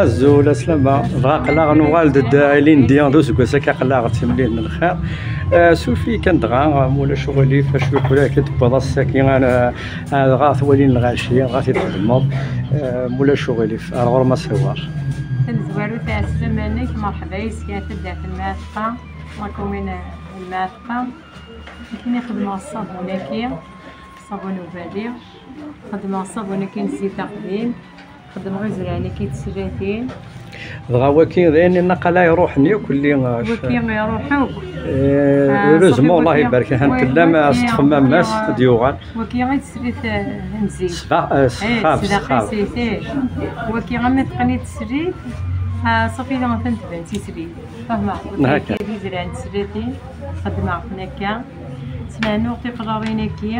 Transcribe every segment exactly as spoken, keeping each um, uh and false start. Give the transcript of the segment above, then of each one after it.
Azul, aslama. Dɣa aql-aɣ nuɣal-d, d ilindi d useggas akka, aql-aɣ d timlil n lxir. Eh, suref-iyi kan dɣa, ma ulac uɣilif, acu i kra akka tewwiḍ ass-agi, eh, eh, dɣa twalin lɣaci, dɣa t-id-txedmeḍ, eh, ma ulac uɣilif, ar ɣur-m asawar. Tamezwarut, ɛeslama-nnek, merḥba yes-k, ar taddart n Mɛatqa, la commune n Mɛatqa. Akken i xedmeɣ ṣṣabun-agi, ṣṣabun ubali, xedmeɣ ṣṣabun-agi n zzit aqdim, xedmeɣ izran-agi d teslatin. Dɣa waki d ayen naqala iruḥen yakk lli, eh, waki iruḥ akk. Eh, ah, heureusement, Allah ibarek, han tellam, waki, as-teṭṭfem ammas, ah, ad d-yuɣal. Waki i teslit, eh, n zzit. Sba-, eh, eh, sxaf, sxaf. Waki am teqni teslit, ah, ṣafi, la atan tban tislit. Fehmeɣ. Waki d izran d teslatin, xedmeɣ-ten akka. Ttnernuɣ tiqlaḍin-agi,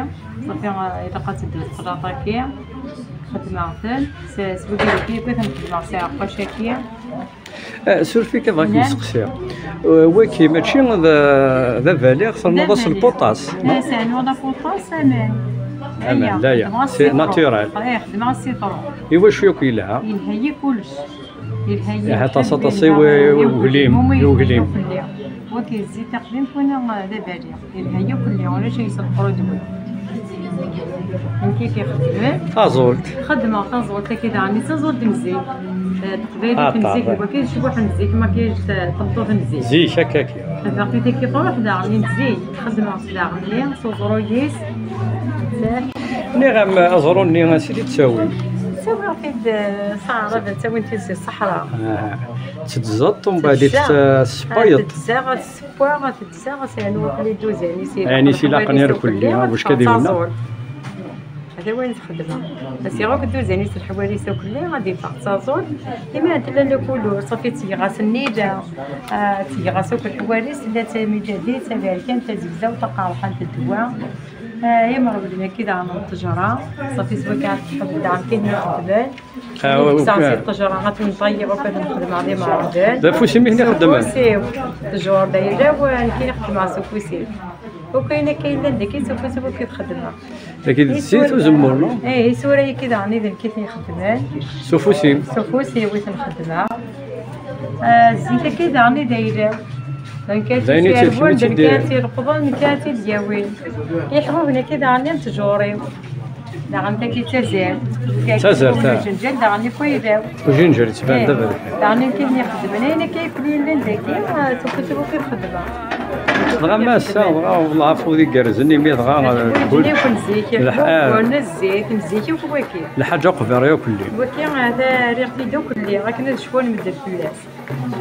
ṣafi, ilaq ad teddu teqlaḍt-agi. Xedmeɣ-ten s, s wigi d wigi, ad ten-xedmeɣ s iɛeqqac-agi. Eh, suref-ik, ad ak-nseqsiɣ. Eh, waki mačči d, d abaliɣ, ternuḍ-as lpuṭas, neɣ? Eh, ternuḍ apuṭas, aman. Aman, aya, la, ya, xedmeɣ-as c'est sitṛun. Naturel. Eh, xedmeɣ-as sitṛun. Iwacu yakk yelha? Yelha-yi kullec. Yelha-yi. Ahat aṭas, aṭas i uglim, i uglim. Wagi zzit aqdim, kuna d abaliɣ. Yelha yakk fell-i, ulac ay s lqrud-nwen. Nekk i t-ixedmen. Taẓult. Xedmeɣ taẓult-agi daɣen, d taẓult n zik. Eh, teqbaylit n zik, d wagi d ccbuḥ n zik, maquillage n tmeṭṭut n zik. Zik, akka, akka. Baqi tagi truḥ daɣen, n zik. Xedmeɣ-tt daɣen, s uẓru-is. Nniɣ-am aẓru-nni, ansi i t-id-ttawin? Ttawiɣ-t-id, eh, s Aɛraben, ttawin-t-id si ṣṣeḥra. Ah, teddzeḍ-t, umbeɛd i t-tessewwayeḍ? Teddzeɣ, teddzeɣ, teddzeɣ, ass-a, aql-i dduzan-is ilaqen, ayen i s-ilaqen irkelli, irkelli, wacka d-iwenna. Ata wayen txedmeɣ. Asiɣ akk dduzan-is leḥwal-is akkelli, ad iffeɣ d taẓult. Imi ad tella la couleur, ṣafi ttgeɣ-as nnila, ah, ttgeɣ-as akk leḥwal-is, tella d tamijadit, taberkant, tazegzawt, taqerḥant, ddwa. Ah, imrebblen-agi daɣen n ttejra, ṣafi s wakka ad tḥebbed daɣen kan ixeddmen. Ah, kkseɣ si ṭṭejra, ad ten-ṭayyiɣ akk ad ten-xedmeɣ d imeɛraben. D afus-im i ten-ixeddmen? S ufus-iw. Ttjur d ayla-w, nekk i xeddmeɣ s ufus-iw. Akk ayen akka yellan dagi, s ufus-iw akk i t-xeddmeɣ. Dagi d zzit, isura, uzemmur, no? Eh, isura-agi daɣen i d nekk i ten-ixeddmen. S ufus-im? S ufus-iw i ten-xeddmeɣ. Ah, zzit-agi daɣen i d ayla-w. D ayen i tt-, d ayen i tt-ileqḍen, d ayen i tt-id-yawin. Iḥbuben-agi daɣen n ttjur-iw. Daɣen tagi d tazart. D tazart, ah. Ujenjal daɣen i wayla-w. Ujenjal yettban d aberkan. Daɣen akken i xedmen ayen akka i yellan dagi, ah, s ufus-iw akk i t-xedmeɣ. Dɣa ma ass-a, dɣa, wellah, afud igerrzen, imi dɣa, eh, kul, lḥal, n zzit, n zik akk wagi. Lḥaǧa uqbir yakk lli. Wagi, ah, da rriɣ-t-id akk lli, akken ad cfun medden fell-as.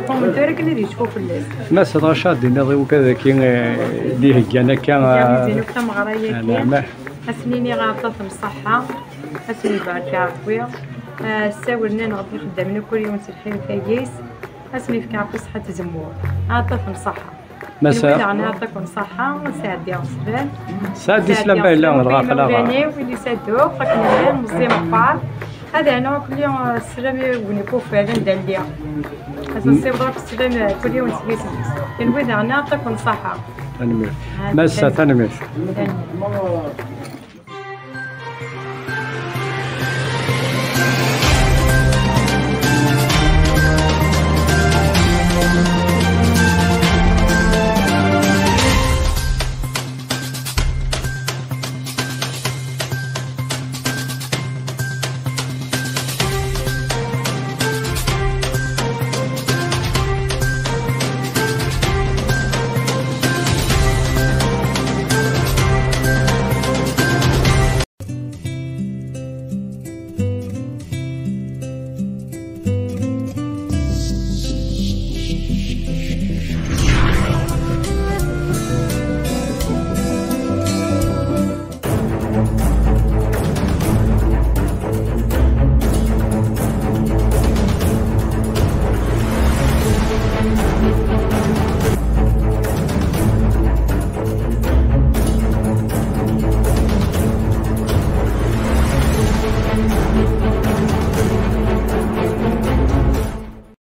Ur tura akken ad yecfu fell-as. Mass, dɣa acu ad d-tiniḍ i wakk-, ad-agi, eh, d-iheggan akka, ah, tameɣra-agi? Ad sen-iniɣ aɛeṭṭa temṣaḥḥa, ad sen-ibarek Ṛebbi, ah, ssawlen-aneɣ-d ixeddamen akk, ur yiwen s lḥir tagis, ad sen-ifk Ṛebbi ṣṣeḥḥa d tzemmurt. Aɛeṭṭa temṣaḥḥa. Massa. Kenwi daɣen, aɛeṭṭa-ken ṣṣeḥḥa, sɛeddi sslam. Sɛeddi sslam, ma yella dɣa aql-aɣ. Imawlan-iw, win i s-adduɣ, akken llan, meẓẓi meqqar. Ad ɛnuɣ akk-nni, eh, sslam i win ikufan, anda lliɣ. Ad sen-ssiwḍeɣ akk sslam, eh, kul yiwen seg-sen. Kenwi daɣen, aɛeṭṭa-ken ṣṣeḥḥa. Tanemmirt. Massa, tanemmirt. Tanemmirt.